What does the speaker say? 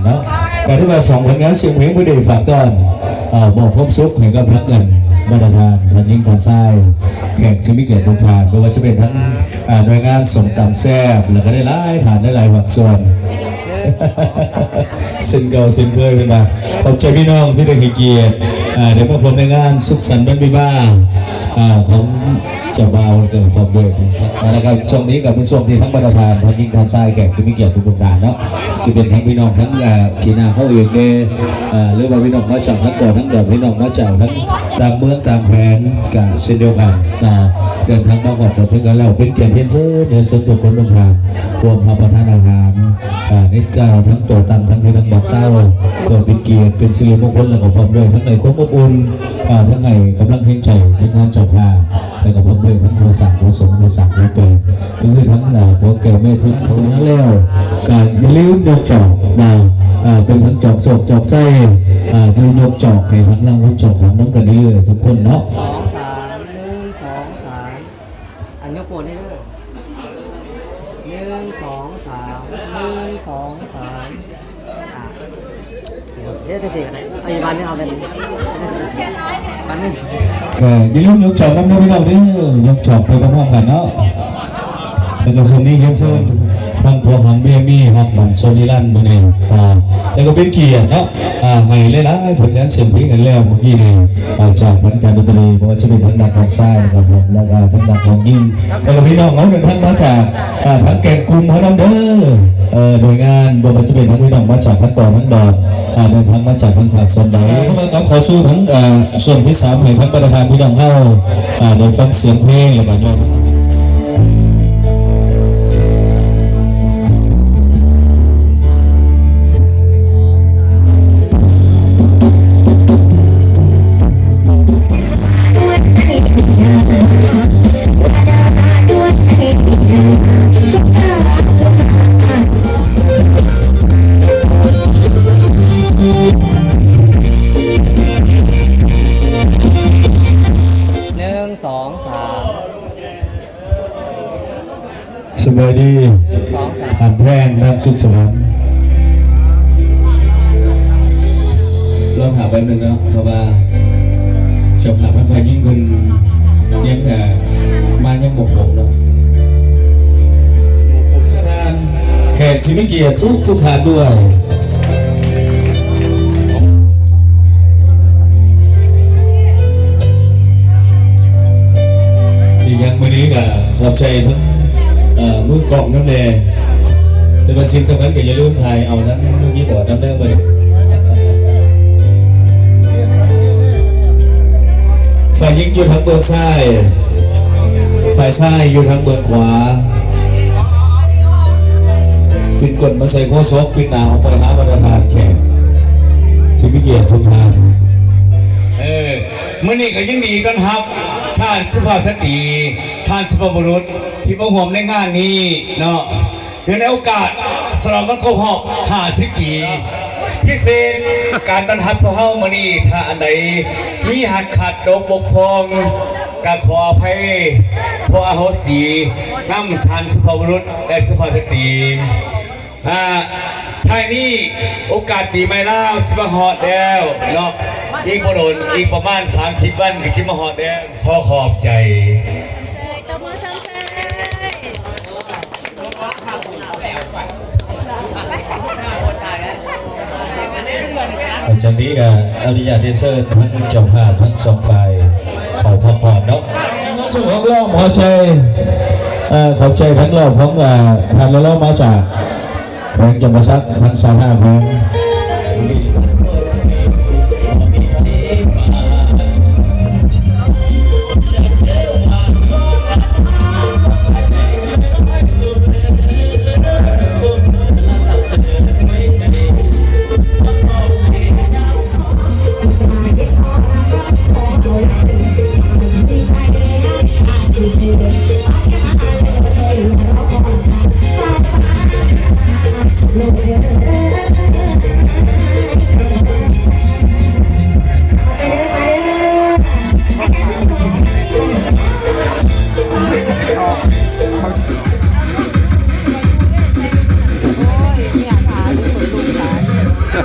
ເນາະ ກໍຖືວ່າສອງຜົນງານສຽງເພງເພິ່ນໄດ້ຝາກຕ້ອນ ເອີ ມອບຄວາມສຸກໃຫ້ກັບທັງອັນ ບັນດາທ່ານ ທ່ານຍິງ ທ່ານຊາຍ ແຂກທີ່ມີກຽດທຸກທ່ານ ບໍ່ວ່າຈະເປັນທັງ ເອີ ໜ່ວຍງານສົ້ມຕຳແຊບ ແລ້ວກໍຫຼາຍໆທ່ານ ຫຼາຍໆພາກສ່ວນ ເຊັ່ນເກົ່າເຊັ່ນເຄີຍເພິ່ນວ່າ ຂອບໃຈພີ່ນ້ອງທີ່ໄດ້ໃຫ້ກຽດ ເອີ ໄດ້ມາຮ່ວມໃນງານສຸກສັນວັນວິວາ ເອີ ຂອງ ເຈົ້າບ່າວ ແລ້ວກໍພ້ອມດ້ວຍ ແລ້ວກໍຊ່ວງນີ້ກໍເປັນຊ່ວງທີ່ທັງບັນດາທ່ານ ທ່ານຍິງ ທ່ານຊາຍ ແຂກທີ່ມີກຽດທຸກໆທ່ານເນາະ ຊິເປັນທັງພີ່ນ້ອງທັງ ເອີ ທີ່ໜ້າເຮົາເອງເດ້ ເອີ ຫຼືວ່າພີ່ນ້ອງມາຈາກທັງເກາະທັງດອນ ພີ່ນ້ອງມາຈາກທັງຕ່າງເມືອງຕ່າງແຂວງກໍເຊັ່ນດຽວກັນເນາະ ເດີນທາງມາຮອດຈອດເຖິງກັນແລ້ວ ເປັນກຽດຮຽນເຊີນ ຮຽນເຊີນທຸກຄົນທຸກທ່ານ ຮ່ວມຮັບປະທານອາຫານ ເອີ ໃນເຈົ້າທັງໂຕະຕັ້ງທັງທີ່ທັງບອກເຊົາ ເພື່ອເປັນກຽດເປັນສິລິມົງຄົນ ແລ້ວກໍພ້ອມດ້ວຍທັງໃຫ້ຄວາມອົບອຸ່ນ ເອີ ທັງໃຫ້ກຳລັງແຮງໃຈທີມງານເຈົ້າພາບ ແລ້ວກໍພ້ອມດ້ວຍທັງຜູ້ສ້າງຜູ້ສົມຜູ້ສ້າງຜູ້ແປງ ກໍຄືທັງ ເອີ ພໍ່ແກ້ວແມ່ທຶນຂອງເຮົາແລ້ວ ກໍຢ່າລືມຍົກຈອກນະ ເອີ ເປັນທັງຈອກໂຊກຈອກໄຊ ເອີ ທີ່ຍົກຈອກໃຫ້ທັງລາງວັນເຈົ້າຂອງນຳກັນເລື້ອຍໆທຸກຄົນເນາະ. ສອງ ສາມ ໜຶ່ງ ສອງ ສາມ ອັນຍົກໂປນນີ້ເດີ້ ໜຶ່ງ ສອງ ສາມ ໜຶ່ງ ສອງ ສາມ ອ່າ ເຮັດຈັ່ງຊີ້ກໍໄດ້ ເອົາອີກບານໜຶ່ງ ເອົາແບບນີ້ ບານໜຶ່ງ ກໍຢ່າລືມຍົກຈອກນຳເດີ້ພີ່ນ້ອງເດີ້ ຍົກຈອກໄປພ້ອມໆກັນເນາະ ແລ້ວກໍຊ່ວງນີ້ຮຽນເຊີນທາງພວກຂອງ ບີເອັມອີ ຮັບບັນໂຊນິລັນມື້ນີ້ ກໍ ແລ້ວກໍເປັນກຽດເນາະ ອ່າ ໃຫ້ຫຼາຍໆຜົນງານເຊິ່ງມີກັນແລ້ວເມື່ອກີ້ນີ້ ອ່າ ຈາກທາງການດົນຕີ ບໍ່ວ່າຈະເປັນທາງດ້ານຂອງຊາຍ ແລ້ວກໍທາງດ້ານຂອງຍິງ ແລ້ວກໍພີ່ນ້ອງເຮົາເດີນທາງມາຈາກ ອ່າ ທາງແກ່ງກຸ່ມເຮົານຳເດີ້ ເອີ ໜ່ວຍງານ ບໍ່ວ່າຈະເປັນທາງພີ່ນ້ອງມາຈາກທາງເກາະທາງດອນ ອ່າ ເດີນທາງມາຈາກທາງພາກສ່ວນໃດ ເຂົ້າມາກັບເຂົ້າສູ່ທາງ ອ່າ ຊ່ວງທີສາມ ໃຫ້ທາງບັນດາທ່ານພີ່ນ້ອງເຮົາ ອ່າ ໄດ້ຟັງສຽງເພງ ແລ້ວກໍຍ້ອນ ໜຶ່ງ ສອງ ສາມ ສະບາຍດີ ໜຶ່ງ ສອງ ສາມ ທ່ານແພງ ນາງສຸກສະຫວັນ ລອງຖ້າແປັບໜຶ່ງເນາະ ເພາະວ່າເຈົ້າພາບທາງຝ່າຍຍິງເພິ່ນຍັງ ເອີ ມາຍັງບໍ່ຄົບເນາະ ທ່ານແຂກທີ່ມີກຽດທຸກໆທ່ານດ້ວຍ. ອີກຢ່າງມື້ນີ້ກໍຂອບໃຈທັງ ເອີ ມືກ້ອງນຳແດ່ ແຕ່ວ່າສິ່ງສຳຄັນກໍຢ່າລືມຖ່າຍເອົາທັງມືຄີບອດນຳເດີ້ມື້ນີ້ ຝ່າຍຍິງຢູ່ທາງເບື້ອງຊ້າຍ ຝ່າຍຊາຍຢູ່ທາງເບື້ອງຂວາ ປິ່ນກົ້ນມາໃສ່ໂຄສອກ ປິ່ນໜ້າອອກໄປຫາບັນດາທ່ານແຂກທີ່ມີກຽດທຸກທ່ານ. ເອີ ມື້ນີ້ກໍຍິນດີຕ້ອນຮັບທ່ານສຸພາບສະຕີ ທ່ານສຸພາບບຸລຸດທີ່ມາຮ່ວມໃນງານນີ້ເນາະ ເນື່ອງໃນໂອກາດສະຫຼອງວັນຄົບຮອບຫ້າສິບປີ ພິເສດການຕ້ອນຮັບພວກເຮົາມື້ນີ້ ຖ້າອັນໃດມີຫຍັງຂາດຕົກບົກຜ່ອງ ກໍຂໍອະໄພ ຂໍອະໂຫສິນຳທ່ານສຸພາບບຸລຸດ ແລະ ສຸພາບສະຕີ. ອ່າ ທ້າຍນີ້ໂອກາດປີໃໝ່ລາວຊິມາຮອດແລ້ວເນາະ ອີກບໍ່ດົນ ອີກປະມານສາມສິບວັນກໍຊິມາຮອດແລ້ວ ຂໍຂອບໃຈ. ຫຼັງຈາກນີ້ກໍອະນຸຍາດຮຽນເຊີນທັງເຈົ້າພາບທັງສອງຝ່າຍເຂົ້າພັກຜ່ອນເນາະ. ເຈົ້າຂອງລອບ ຂໍໃຈ ເອີ ເຂົ້າໃຈທັງລອບຂອງ ເອີ ທ່ານລະລອມາຈາກ ແຂວງຈຳປາສັກ ທັງຊາວຫ້າແຂວງ.